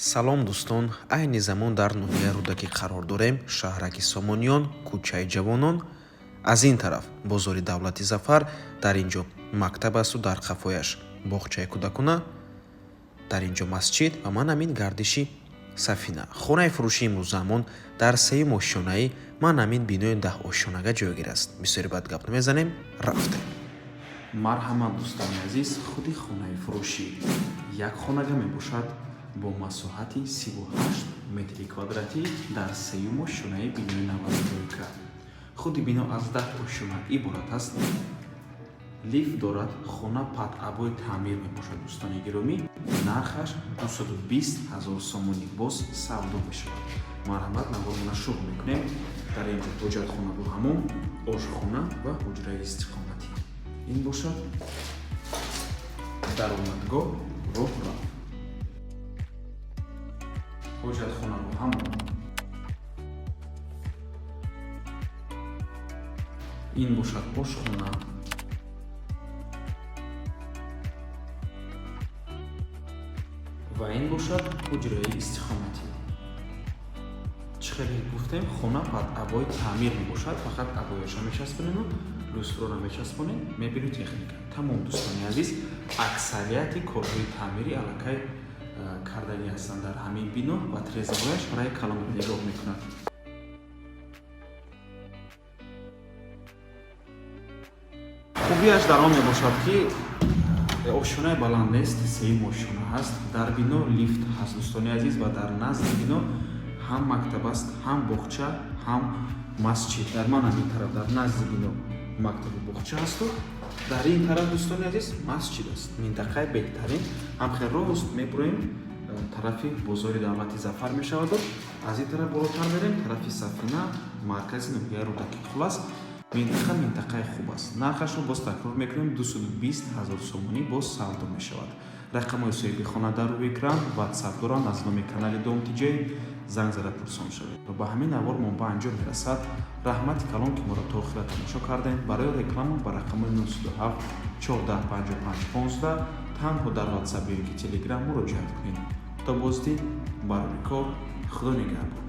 Салом, дӯстон! Айни замон дар ноҳияи Рӯдакӣ қарор дорем, шаҳраки Сомониён, кӯчаи Ҷавонон. Аз ин тараф бозори давлати Зафар, дар ин ҷо мактаб асту дар қафояш боғчаи кӯдакона, дар ин ҷо масҷид ва ман ҳамин гардиши Сафина. Хонаи фурӯшии имрӯзаамон дар сеюм ошёнаи ман ҳамин бинои 10-ошёнага ҷойгир аст. Бисёри бад гап намезанем, рафтем. Марҳамат, дӯстони азиз, худи хонаи фурӯшӣ як хонага мебошад бо масоҳати 38 метри квадратӣ дар сеюм ошёнаи бинои 92. Худи бино аз 10 ошёна иборат аст, лифт дорад. Хона под обои таъмир мебошад, дӯстони гиромӣ. Нархаш 220 ҳазор сомонӣ, боз савдо мешавад. Марҳамат, наворона шурӯъ мекунем. Дар ин ҷо ҳоҷатхона бо ҳамом, ошхона ва ҳуҷраи истиқоматӣ. Ин бошад даромадгоҳ, роҳрав, ҳоҷатхона бо ҳамом. Ин бошад ошхона ва ин бошад ҳуҷраи истиқоматӣ. Чӣ хеле гуфтем, хона под обои таъмир мебошад, фақат обояша мечаспонему люстраро мечаспонем, мебелу техника тамом. Дӯстони азиз, аксарияти корҳои таъмирӣ аллакай кардагӣ ҳастанд дар ҳамин бино ва тирезаҳояш раи калонро нигоҳ мекунад. Хубиаш дар он мебошад, ки ошёнаи баланд нест, сеюм ошёна ҳаст. Дар бино лифт ҳаст, дӯстони азиз, ва дар назди бино ҳам мактаб аст, ҳам боғча, ҳам масҷид. Дар ман ҳамин тараф, дар назди бино мактабу боғча ҳасту дар ин тараф, дӯстони азиз, масҷид аст. Минтақаи беҳтарин. Ҳамхел рост мебуроем, тарафи бозори давлати Зафар мешаваду аз ин тараф болотар мерем, тарафи Сафина, маркази ноҳияи Рӯдакӣ. Хулас, минтақа минтақаи хуб аст. Нархашро боз такрор мекунем: 220 ҳазор сомонӣ, боз савдо мешавад. Рақамҳои соҳиби хона дар рӯи экран, Ватсап доранд. Аз номи канали Дом Тиҷей занг зада пурсон шавед. Ва ба ҳамин навор мо ба анҷом мерасад. Раҳмати калон, ки моро то охира тамошо кардем. Барои реклама ба рақамҳои 907 14 55 15 танҳо дар Ватсап ё ки Телеграм муроҷиат кунед. То боздид, барори кор, Худо нигаҳбон.